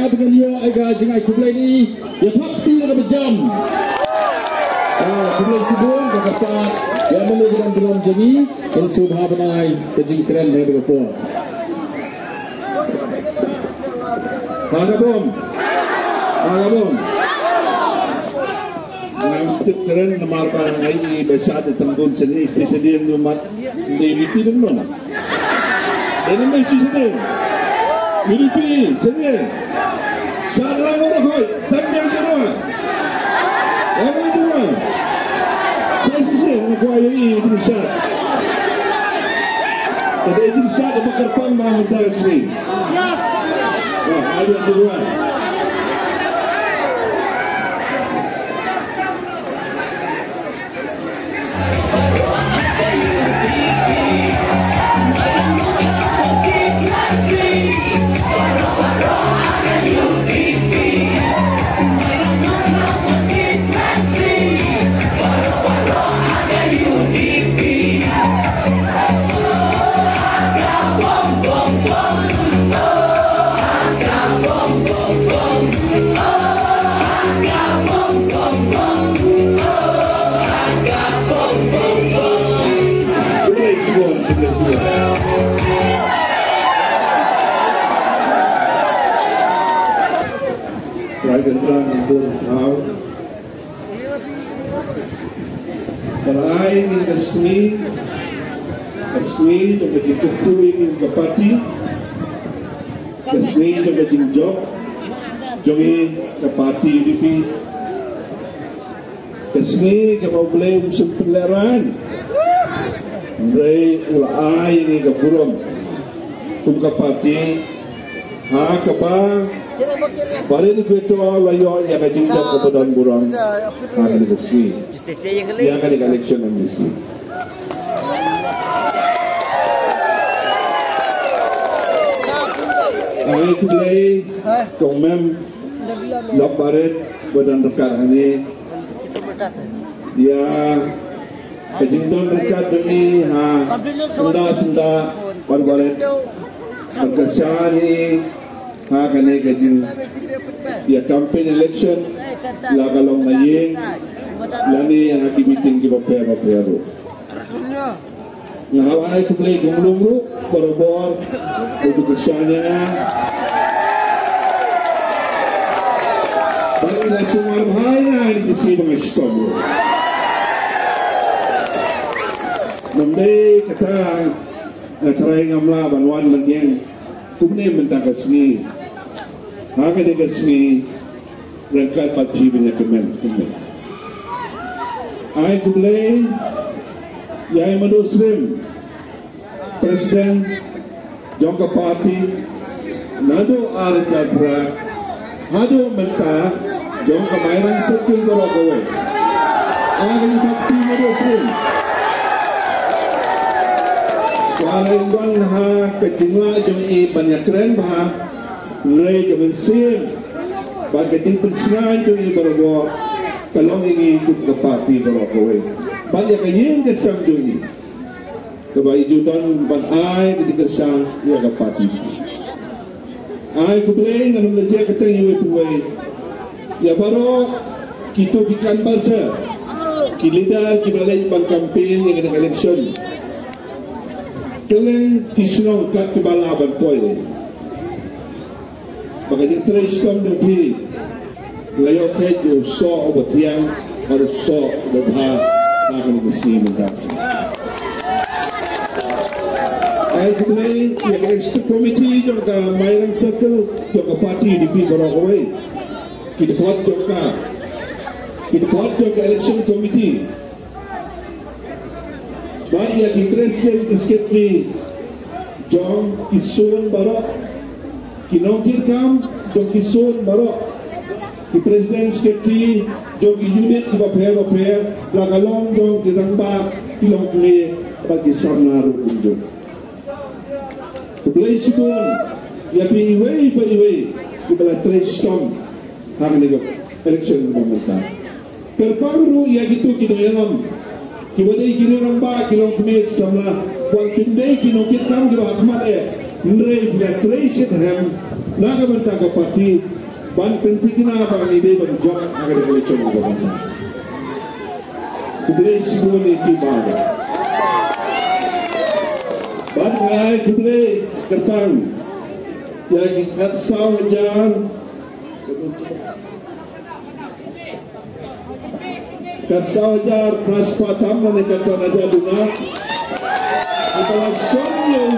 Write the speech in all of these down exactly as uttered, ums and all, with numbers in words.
Ba ngan ïoh ïa ka jingai khublei ni, ïa thap kti na ka bajam. Ah, khublei shibun, ka kata, ïa mano ba dang burom jong ngi, ngin sngewbha ban ai ka jingkren ha kata ka por. Ha ka bom. Ha ka bom. Ngam tip kren namar ba ngai i ba shad i tang bun seni, seni seni ïa ngi mat. Dei U D P dei mano na? Dei na me seni seni. U D P seni. Shad lang ora khoi. Tang biang jingwa. Ora jingwa. Seni seni nga kwah ïa i jingshad. Ka dei jingshad ba kyrpang ba mynta ka sngi. Wah, ai jingwa. Rai Kynrad Nongbuh Thaw. Ka la ai ïa ngi ka sngi, ka sngi jong ka jingkyrkhu ïa ngi ka party, ka sngi jong ka jingjop jong ngi ka party U D P, ka sngi kaba U Blei um shym pynlehrain. Hynrei u la ai ïa ngi ka burom kum ka party, ha kaba barit u Bito u la ïoh ïa ka jingjop kaba don burom ha kane ka sngi, ïa kane ka election M D C. Ai khublei kong mem lok barit ba don ryngkat hangne. Ïa ka jingdon ryngkat jong i ha syndah syndah barit barit. Bad ka shah i ha kane ka jing, ïa campaign election, la ka long na ïing lane ha ki meeting kiba pher ba pher ruh. Nga hap ai khublei kong lum ruh barabor, u duk kyrshan ïa nga. Bad i la sumar bha ïa nga ha kine ki sngi ba nga shitom ruh. Namar kata nga tharai ngam lah ban wan ban ïeng kumne mynta ka sngi. Ha kane ka sngi ryngkat bad phi ban ïakmen kumne. Ai khublei ïa i Mado Slim, President jong ka party naduh ar hajar phra haduh mynta, jong ka Mairang Circle baroh kawei. Ai khublei ïa i Mado Slim. Ka la ïa don ha ka jinglah jong i ban ïakren bha, hynrei ka mynsiem bad ka jingpynsngew jong i barabor ka long ïa ngi kum ka party baroh kawei. Bad ïa ka ïing ka sem jong i kaba i ju don ban ai ka jingkyrshan ïa ka party. Ai khublei, ngan ym lajah kyrteng iwei pa iwei. Ïa baroh kito ki canvasser, ki leader kiba leit ban campaign ïa ka election. Kylleng ki shnong kat kiba lah ban poi. Ba ka jingtrei shitom jong phi la ïoh kheit ïa u soh uba thiang bad u soh uba bha ha kane ka sngi mynta ka sngi. Ai khublei ïa ka executive committee jong ka Mairang Circle jong ka party U D P baroh kawei. Ki dkhot jong ka, ki dkhot jong ka election committee. Bad ïa ki president, ki secretary jong ki zone baroh, ki nongkitkam jong ki zone baroh, ki president secretary jong ki unit kiba pher ba pher, la ka long jong ki rangbah, ki longkmie bad ki samla ruh kumjuh. Khublei shibun ïa phi iwei pa iwei kiba la trei shitom ha kane ka election kaba mynta. Kyrpang ruh ïa kito ki nongïalam kiba dei ki rangbah, ki longkmie, ki samla, wat kim dei ki nongkitkam kiba ha khmat eh, hynrei phi la trei shitom na ka bynta ka party ban pynthikna ba ngi dei ban jop ha ka election kaba mynta. Khublei shibun ïa ki baroh. Bad nga ai khublei kyrpang ïa ki khatsaw hajar khatsaw hajar phra spah tam lane khatsaw hajar duna kiba la shon ïa u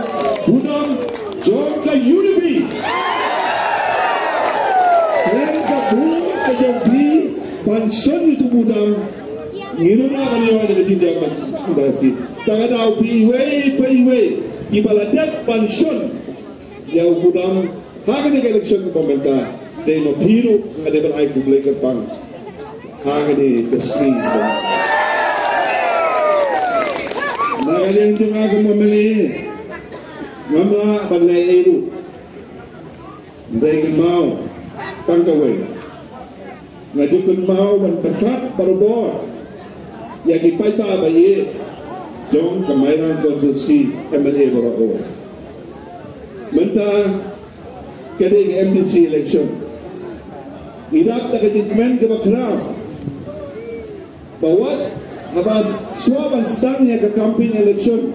budam jong ka U D P. Khlem ka bun ka jong phi ban shon ïa u budam, ngim lah ban ïoh ïa ka jingïaid ba da shi. Tang ka daw phi iwei pa iwei kiba la dep ban shon ïa u budam ha kane ka election kaba mynta. Dei ma phi ruh nga dei ban ai khublei kyrpang ha kane ka sngi. Na ka liang jong nga kum u M L A ngam lah ban leh ei ruh. Hynrei kynmaw tang kawei. Nga ju kynmaw ban pyrkhat barabor ïa ki paidbah ba ïeit jong ka Mairang constituency, M L A baroh kawei. Mynta ka dei ka M D C election. Ngi dap da ka jingkmen kaba khraw ba wat haba shuwa ban sdang ïa ka campaign election,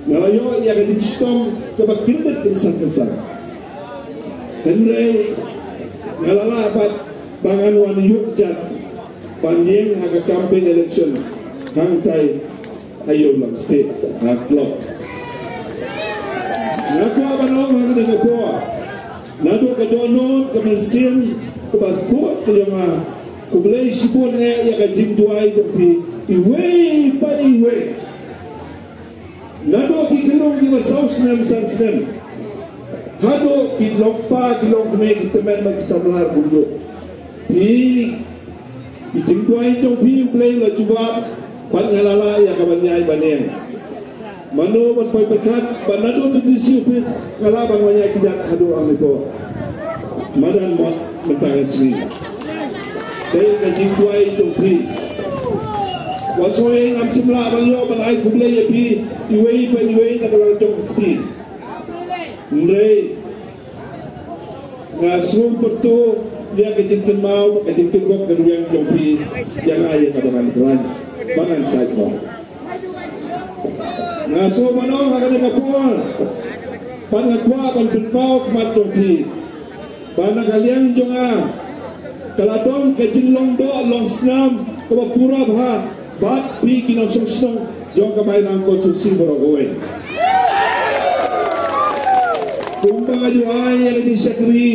nga la ïoh ïa ka jingshitom kaba kyndit kynsan kynsan. Hynrei nga la lah bad ba ngan wan ïuh kjat ban ïeng ha ka campaign election hangtai ha Ummulong State, ha Kloh. Nga kwah ban ong ha kane ka por, naduh ka dohnud ka mynsiem kaba khuid ka jong nga, khublei shibun eh ïa ka jingduwai jong phi iwei pa iwei. Naduh ki khyllung kiba saw snem san snem haduh ki longkpa ki longkmie, ki tymmen bad ki samla kumjuh, phi, ki jingduwai jong phi U Blei u la jubab bad nga la lah ïa ka ban ïaid ban ïeng. Mano ban poi pyrkhat ba naduh ka D C office nga lah ban wan ïaid kjat haduh hangne hapoh madan Mot mynta ka sngi. Dei ka jingduwai jong phi. Wat sngew ngam shym lah ban ïoh ban ai khublei ïa phi iwei pa iwei na ka liang jong ka kti. Hynrei nga sngewbha pyrto ïa ka jingkynmaw, ka jingkynmaw ka rwiang jong phi ïa nga ïa kaba ngan khlaiñ, ba ngan shait noh. Nga sngewbha ban ong ha kane ka por, bad nga kwah ban pynpaw khmat jong phi ba na ka liang jong nga ka la don ka jinglong doh long snam kaba pura bha bad phi ki nongshong shnong jong ka Mairang constituency baroh kawei. Kumba nga ju ai ïa ka jingshakri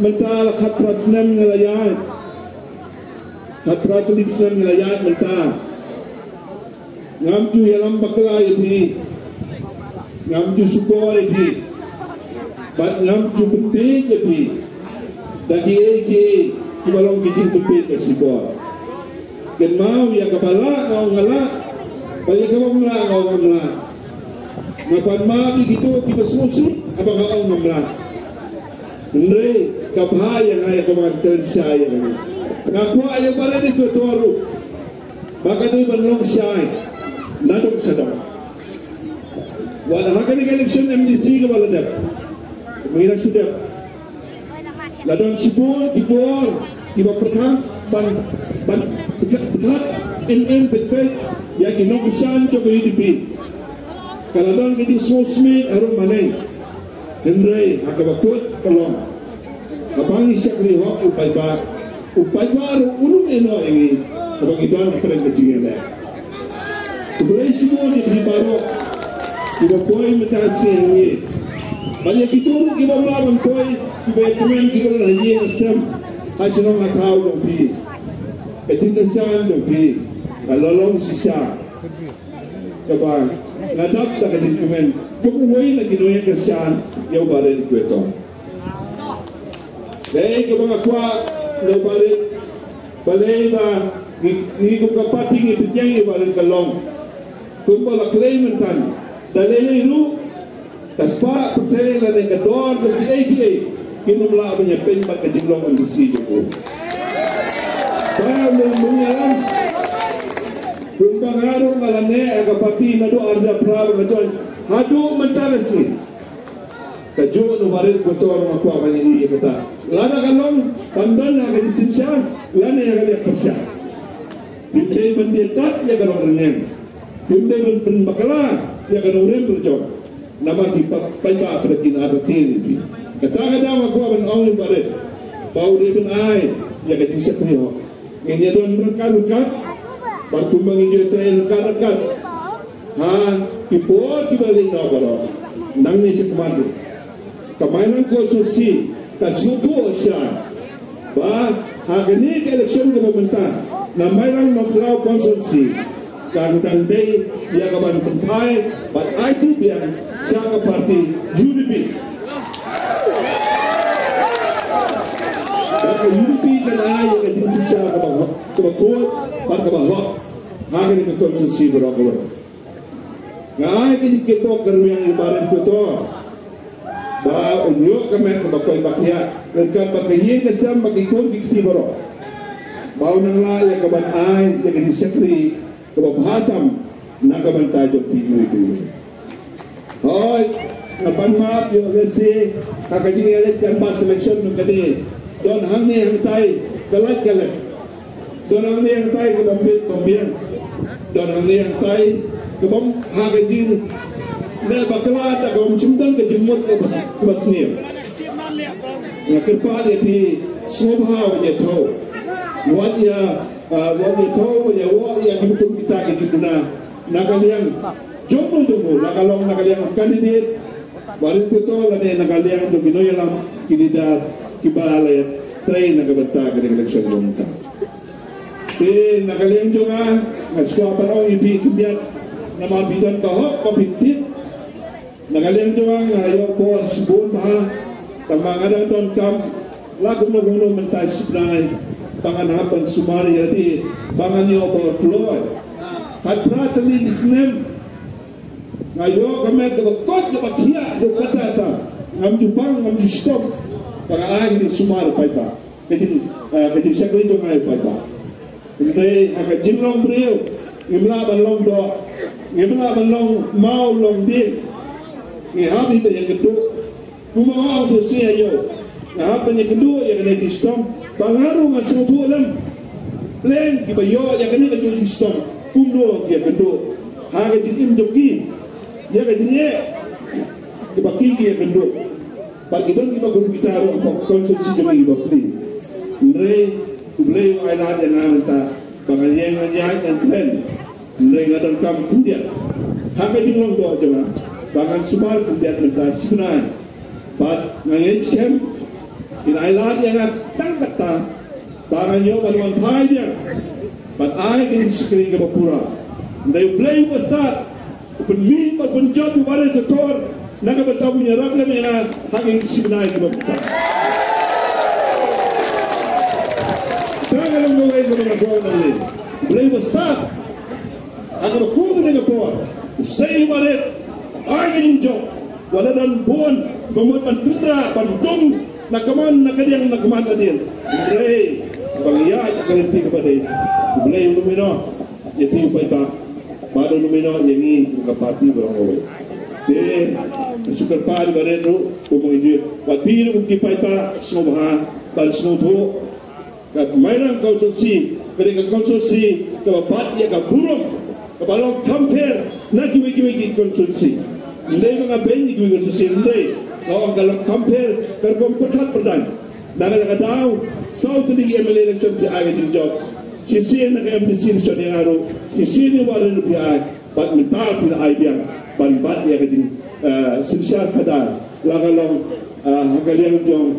mynta la khatphra snem nga la ïaid. Khatphra tylli snem nga la ïaid mynta. Ngam ju ïalam bakla ïa phi. Ngam ju shukor ïa phi. Bad ngam ju pynbeit ïa phi da kiei kiei kiba long ki jingpynbeit bad shukor. Kynmaw ïa kaba lah nga ong nga lah, bad ïa kaba ym lah nga ong ngam lah. Nga pan map ïa kito kiba sngewsih haba nga ong ngam lah. Hynrei ka bha ïa nga ïa kaba ngan kren shai ïa kane. Nga kwah ïa baroh ki kyntoh ruh ba ka dei ban long shai na dong sha dong. Wat ha kane ka election M D C kaba la dep, mynta shu dep, la don shibun ki bor kiba pyrkhat ban, ban pyrkhat, pyrkhat im im pyrkhat ïa ki nongkyrshan jong ka U D P. Ka la don ka jingsngewsih harum haneng. Hynrei ha kaba kut ka long, haba ngi shakri hok u paidbah, u paidbah ruh u rung ïehnoh ïa ngi haba ngi don pyrshah ka jingïaleh. Khublei shibun ïa phi baroh kiba poi mynta ka sngi ha ngi. Bad ïa kito ruh kiba ym lah ban poi, kiba ïa kmen, kiba don ha ïing ha sem, ha shnong ha thaw jong phi, ka jingkyrshan jong phi ka la long shisha kaba nga dap da ka jingkmen kum uwei na ki nongkyrshan ïa u Bah Red Khuetong. Dei kaba nga kwah na u Bah Red, balei ba ngi, ngi kum ka party ngi pynïeng ïa u Bah Red ka long. Kumba la kylli mynta, da lei lei ruh ka spah pyrthei lane ka dor jong kiei kiei kin ym lah ban ïapeit bad ka jinglong M D C jong u. Ba mynta mynta kumba nga ruh nga la neh ha ka party naduh ar hajar phra ba nga join haduh mynta ka sngi. Kajuh na u Barit Kotor nga kwah ban ïa kata. Lada ka long ban don ha ka jingsynshar lane ha ka liang pyrshah. Phim dei ban die tad ïa ka nongrynïeng. Phim dei ban pynbakla ïa ka nongrim ka jong. Namar ki paidbah pat kin artatien ïa phi. Kata ka daw nga kwah ban ong ïa u Barit ba u dei ban ai ïa ka jingshakri hok. Ngin ïa don ryngkat ryngkat bad kumba ngi ju ïa trei ryngkat ryngkat ha ki por kiba leit noh baroh. Nangne sha khmat ruh ka Mairang constituency ka sngewthuh shai ba ha kane ka election kaba mynta na Mairang Nongkhlaw constituency kan dang dei ïa ka ban pynphai bad aiti biang sha ka party U D P. Bad ka U D P kan ai ïa ka jingsynshar kaba hok, kaba khuid bad kaba hok ha kane ka constituency baroh kawei. Nga ai ka jingkyrpad ka rwiang ïa u Barit Kotor ba un ïoh ka met kaba koit ba khiah ryngkat bad ka ïing ka sem bad ki khun ki kti baroh, ba un nang lah ïa ka ban ai ïa ka jingshakri kaba bha tam na ka bynta jong phi kiwei kiwei. Hooid, nga pan map ïa lehse ha ka jingïaleit canvass election mynta ka dei don hangne hangtai ka lait ka lait. Don hangne hangtai ka bym bit bym biang. Don hangne hangtai ka bym ha ka jing leh bakla, da ka bym shym don ka jingmut kaba sniew. Nga kyrpad ïa phi sngewbha wat ïa thew, wat ïa, ah, wat ïa thew, wat ïa wad ïa ki bun kita ki jingduna na ka liang jong u jong u, la ka long na ka liang candidate Barit Kotor lane na ka liang jong ki nongïalam ki leader kiba la ïatrei na ka bynta ka election mynta. Te na ka liang jong nga, nga sngewbha ban ong ïa phi khyndiat namar phi don ka hok ba phin tip. Na ka liang jong nga nga ïoh bor shibun bha. Tangba nga dang donkam la kumno kumno mynta shibnai ba ngan hap ban sumar ïa lade ba ngan ïoh bor kloi. Khatphra tylli ki snem nga ïoh ka met kaba koit kaba khiah ïoh kata kata. Ngam ju bang ngam ju shitom ba nga ai ka jingsumar paidbah, ka jing, eh, ka jingshakri jong nga ïa paidbah. Hynrei ha ka jinglong briew ngim lah ban long doh, ngim lah ban long maw long dieng. Ngi hap ban ïakynduh. Kumba nga ong to sngewthuh ïa u, nga hap ban ïakynduh ïa kane ka jingshitom ba nga ruh ngan sngewthuh lem. Pleng kiba ïoh ïa kane ka jingshitom kumno ki ïakynduh ha ka jingim jong ki ïa ka jingeh kiba ki ki ïakynduh. Bad ki don kiba kum kita ruh hapoh constituency jong ki ba pli. Hynrei U Blei u ai lad ïa nga mynta ba ngan ïeng ngan ïaid ngan kren. Hynrei nga donkam khyndiat ha ka jinglong doh jong nga ba ngan sumar khyndiat mynta shibnai. Bad nga ngeit skhem kin ai lad ïa nga tang katta ba ngan ïoh ban wan phai biang ban ai ka jingshakri kaba pura. Hynrei U Blei uba stad u pynmih bad pynjot u Barit Kotor na ka bynta ban ïarap lem ïa nga ha ka jingshakri kaba pura. Tang ka long kawei kaba nga kwah ban leh. U Blei uba stad ha kaba kum kane ka por u sei u Barit ai ka jingjop. Wat la don bun ba mut ban tynrah ban dung na ka mon na ka diang na ka mon na ka diang. Hynrei ba ngi ïaid ha ka lynti kaba dei, U Blei un ym ïehnoh ïa phi u paidbah bad un ym ïehnoh ïa ngi kum ka party baroh kawei. Te nga shu kyrpad ïa u Barit ruh kum u ïeit, wat phi ruh kum ki paidbah sngewbha ban sngewthuh. Ka Mairang constituency ka dei ka constituency kaba bat ïa ka burom kaba long compare na kiwei kiwei ki constituency. Ym dei ba nga beiñ ïa kiwei constituency, ym dei, nga ong ka long compare ka rukom pyrkhat pyrdaiñ. Na kata ka daw saw tylli ki M L A election phi ai ka jingjop. Shisien na ka M D C election ïa nga ruh, shisien ïa u Barit ruh phi ai. Bad mynta phi la ai biang ban bat ïa ka jing, eh, synshar khadar la ka long, eh, ha ka liang jong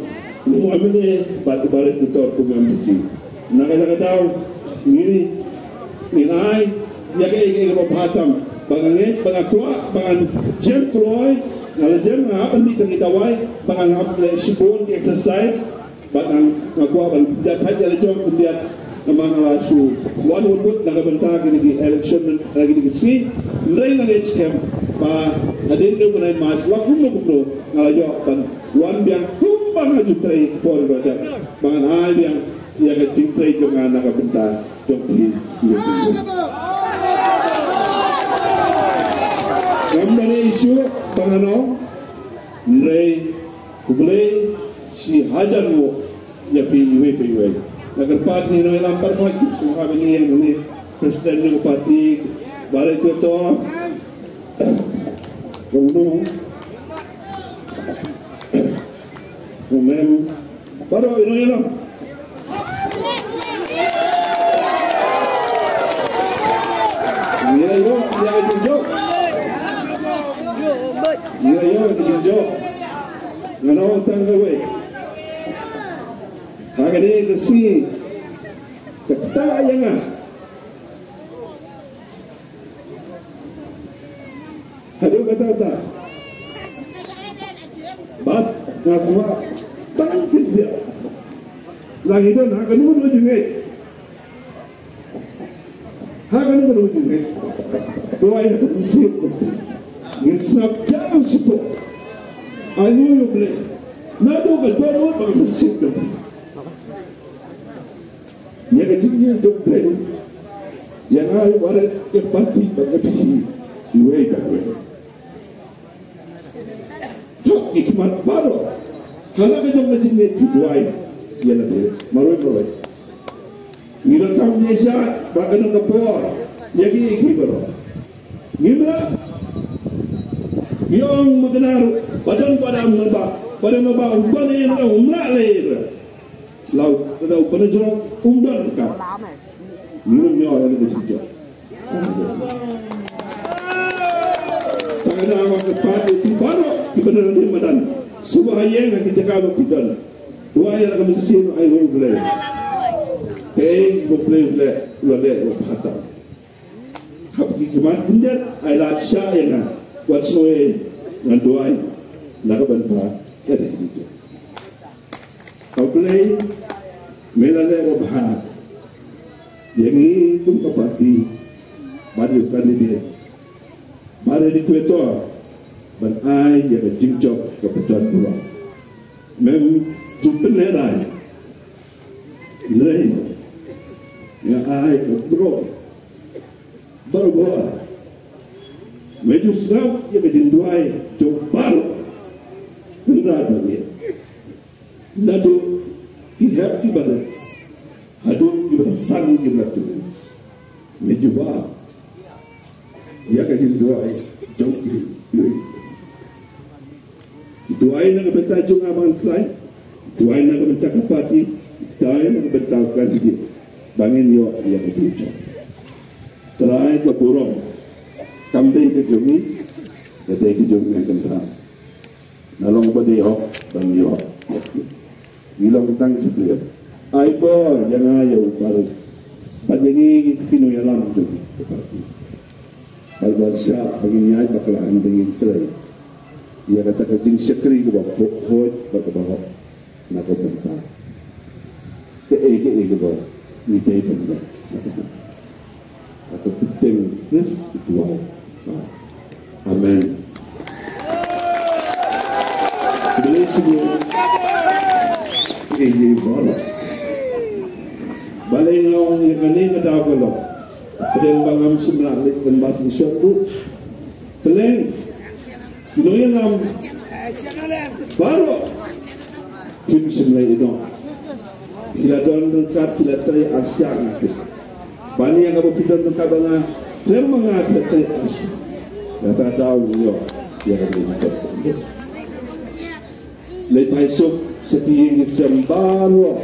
u M L A bad u Barit Kotor kum u M D C. Na kata ka daw ngin, ngin ai ïa kaei kaei kaba bha tam. Ba nga ngeit ba nga kwah ba ngan jem kloi, nga la jem, nga hap ban mih tang ki dawai, ba ngan hap leh shibun ki exercise. Bad nga, nga kwah ban kynjat ïa la jong khyndiat namar nga la shu wan wut wut na ka bynta kine ki election, eh, kine ki sngi. Hynrei nga ngeit skhem ba hadien u bnai March la kumno kumno nga la ïoh ban wan biang kumba nga ju trei por ba dep ba ngan ai biang ïa ka jingtrei jong nga na ka bynta jong phi. Ngam don issue ba ngan ong Hynrei khublei shihajar nguh ïa phi iwei pa iwei. Nga kyrpad ïa i nongïalam baroh ki sngewbha ban ïeng hangne, president jong ka party, baroh ki to. Kumno? Kumno? Baroh i nongïalam. Ïa ïoh ïa ka jingjop. Ïa ïoh ïa ka jingjop. Nga ong tang kawei. Ha kane ka sngi ka ktah ïa nga. Haduh katta katta. Bad nga kwah tang kit ïa la ngi don ha kano kano jingngeit. Ha kano kano jingngeit. Duwai ha ka mynsiem. Ngin sngap ïa ka shisha. Ai nguh ïa U Blei. Naduh ka dohnud ba ka mynsiem. Ïa ka jingïeit jong U Blei ïa nga, ïa baroh ïa ka party bad ïa phi iwei pa iwei. Thok ki khmat baroh. Ha la ka jong ka jingïeit, phi duwai ïa lade marwei marwei. Ngi donkam ïa shah ba ka don ka por ïa ki, ïa ki baroh. Ngim lah. Ngi ong ma kane ruh ba don ba dang, ba don ba, um ban ïa, um lah leh. Lau, lau, pynjrong, um don ka. Ngim ïoh ïa ka jingïeit. Tang da ma ka party, phi baroh kiba don ha madan, suba ha ïing ha ki jaka ba phi don. Duwai ïa la ka mynsiem, ai nguh ïa U Blei. Te ba U Blei u la leh, u la leh, u la pynhap. Hap ki khmat khyndiat, ai lad shah ïa nga. Wat sngew ei, ngan duwai na ka bynta ka dei. A Blei, me la leh ba bha ïa ngi kum ka party, bad ïa u candidate, bad ïa ki kwetor ban ai ïa ka jingjop kaba don burom. Mem ju pynlehrai. Hynrei nga ai ka burom barabor. Me ju sngap ïa ka jingduwai jong baroh. Kynrad ba ïa, naduh ki hep kiba rit haduh kiba san kiba rit. Me jubab ïa ka jingduwai jong ki. Duwai na ka bynta jong nga, Bah Khlaiñ. Duwai na ka bynta ka party. Duwai na ka bynta u candidate ba ngin ïoh ïa ka jingïeit. Trai, ka burom kam dei ka jong ngi, ka dei ka jong ngi, ka dei ka jong ngi. Nga long ba dei hok ban ïoh. Ngi long tang ki briew. Ai bor ïa nga, ïa u baroh, bad ïa ngi ki nongïalam jong ka party. Bad ba shah ba ngin ïaid bakla, ba ngin trei ïa kata ka jingshakri kaba khuid bad kaba hok na ka bynta kaei kaei kaba ngi dei ban ïoh. Ha ka kyrteng Khrist ngi duwai. Amen. Khublei shibun ïa phi baroh. Balei nga ong ïa kane ka daw ka long? Pdeng ba ngam shym lah leit lynba sngewsih ruh. Pdeng ki nongïalam baroh, phim shym la ïeh noh. Phi la don ryngkat, phi la trei arsha ïa nga. Ban ïa kaba phi don ryngkat bad nga, khlem ma nga phi la trei arsha. Kata ka daw ngi ïoh ïa kane ka jingkyrkhu. Leit phai suk sha ki ïing ki sem baroh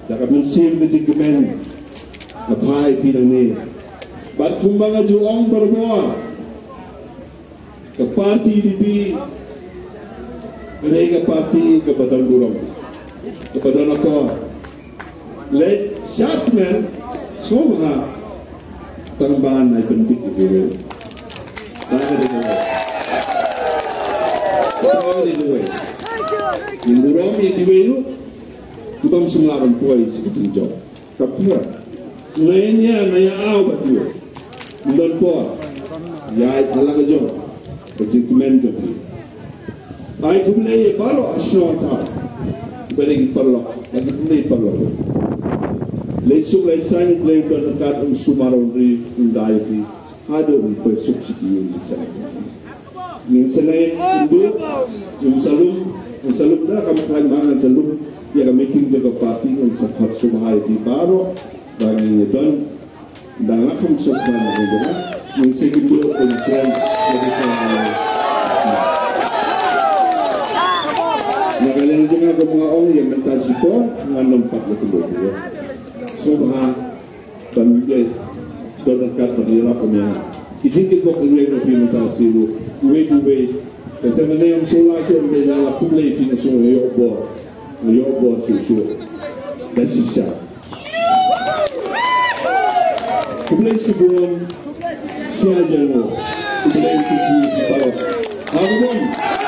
da ka mynsiem ka jingkmen. Nga phai phi nangne. Bad kumba nga ju ong barabor, ka party U D P ka dei ka party kaba don burom, kaba don akor. Leit shad kmen sngewbha, tang ban ai pyndik ïa kiwei. Tang ban ai pyndik ïa kiwei. Ngin burom ïa kiwei ruh kiba ym shym lah ban poi sha ka jingjop. Ka pher. Nai nia, nai aw ba tiw. Ym don por. Ïa, ïa la ka jong ka jingkmen jong phi. Ai khublei ïa baroh ha shnong thaw. Ba dei ki paralok, ba dei ki paralok. Leit suk leit saiñ, Blei un don ryngkat, un sumar, un ri, un da ïa phi haduh un poi suk sha ki ïing ki sem. Ngin sa leit, ngin duh, ngin sa lum, ngin sa lum da kam khlaiñ ba ngin sa lum ïa ka meeting jong ka party, ngin sa khot sngewbha ïa phi baroh ba ngin ïa don da la kham sngewbha na ngin jong nga, ngin sa kynduh, ngin kren ïa ka. Na ka liang jong nga, kum nga ong ïa mynta shipor ngan ym pat la kynduh ïa. Sngewbha ban ïa don ryngkat ban ïarap ïa nga. Ki jingkitbok ïa nga, phi mynta shi ruh, uwei uwei. Te te mynne ym shu la shu mynne la la khublei, phi nga shu ïoh bor, ïoh bor shuh shuh. Da shisha. Khublei shibun. Shisha jong nga. Khublei shibun. Halo. Halo.